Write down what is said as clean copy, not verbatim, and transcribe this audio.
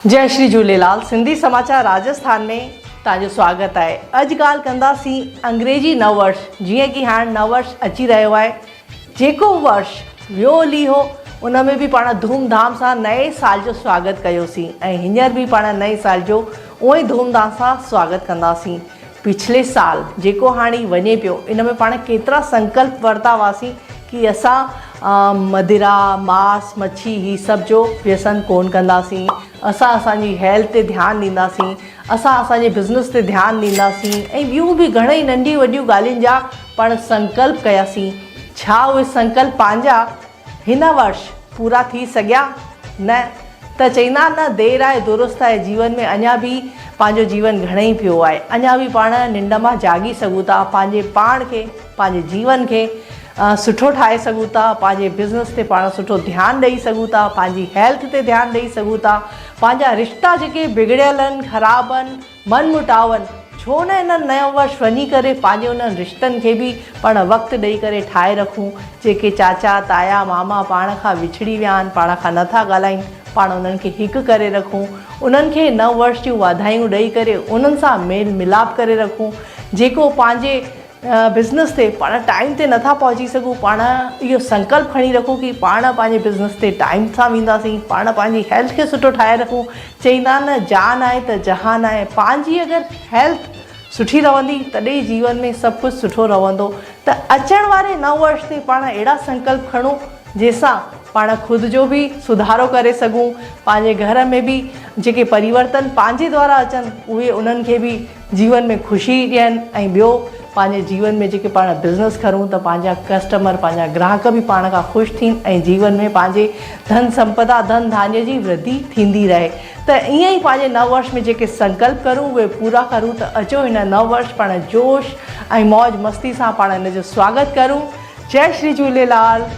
جئي شري جهوليلال سنڌي سماچار راجسٿان ۾ توهان جو سواگت آهي اڄ ڳالهه ڪنداسين انگريزي نو ورش جيئن ڪي هاڻ نو ورش اچي رهيو آهي جيڪو ورش ويو هلي هو ان ۾ به پاڻ ڌوم ڌام سان نئين سال جو سواگت ڪيوسين ۽ هينئر به پاڻ نئين سال جو اونئي ڌوم ڌام سان سواگت ڪنداسين پڇلي سال جيڪو هاڻي وڃي پيو ان ۾ پاڻ ڪيترا سنڪلپ ورتا هئاسين ڪي اسان مدرا، ماس، مڇي هي سڀ جو ويسن ڪون ڪنداسين، اسان اسان جي هيلٿ تي ڌيان ڏينداسين، اسان اسان جي بزنس تي ڌيان ڏينداسين ۽ ٻيون به گهڻئي ننڍيون وڏيون ڳالهين جا پاڻ سنڪلپ ڪياسين. ڇا اهي سنڪلپ پنهنجا هن ورش پورا ٿي سگهيا؟ نه ته چئيندا نه دير آهي درست آهي جيون ۾ اڃا به پنهنجو جيون گهڻئي پيو آهي اڃا به پاڻ ننڊ مان جاڳي سگهون ٿا پنهنجي پاڻ کي پنهنجي جيون کي سٺو ٺاهي سگهون ٿا پنهنجي بزنس تي پاڻ سٺو ڌيان ڏئي سگهون ٿا پنهنجي هيلٿ تي ڌيان ڏئي سگهون ٿا پنهنجا رشتا جيڪي بگڙيل آهن خراب آهن من مٽاون، ڇو نه هن نئون ورش وڃي ڪري پنهنجي انهن رشتن کي به پاڻ وقت ڏئي ڪري ٺاهي رکون، جيڪي چاچا، تايا، ماما پاڻ کان وڇڙي ويا آهن، پاڻ کان نه ٿا ڳالهائين، پاڻ انهن کي هڪ ڪري رکون، انهن کي نئون ورش جون واڌايون ڏئي ڪري انهن سان ميل ملاپ ڪري رکون، جيڪو پنهنجي بزنس تي پاڻ ٽائيم تي نٿا پهچي سگهون پاڻ اهو سنڪلپ کڻي رکون ڪي پاڻ پنهنجي بزنس تي ٽائيم سان وينداسين پاڻ پنهنجي هيلٿ کي سٺو ٺاهي رکون چئيندا نه جان آهي ته جهان آهي پنهنجي اگر هيلٿ سٺي رهندي تڏهن ئي جيون ۾ سڀ ڪجهه سٺو رهندو ته اچڻ واري نو ورش تي پاڻ اهڙا سنڪلپ کڻون جنهن سان پاڻ خود جو به سڌارو ڪري سگهون پنهنجي گهر ۾ به جيڪي پريورتن پنهنجي دوارا اچن اهي انهن کي به جيون ۾ خوشي ڏين ۽ ٻيو پنهنجي جيون ۾ جيڪي پاڻ بزنس ڪرون ته پنهنجا ڪسٽمر پنهنجا گراهڪ به پاڻ کان خوش ٿين ۽ جيون ۾ پنهنجي ڌن سمپدا ڌن ڌانيه جي ورڌي ٿيندي رهي ته ائين ئي پنهنجي نو ورش ۾ جيڪي سنڪلپ ڪرون اهي پورا ڪرون ته اچو هن نو ورش پاڻ جوش ۽ موج مستي سان پاڻ ان جو سواگت ڪرون جئي شري جهوليلال.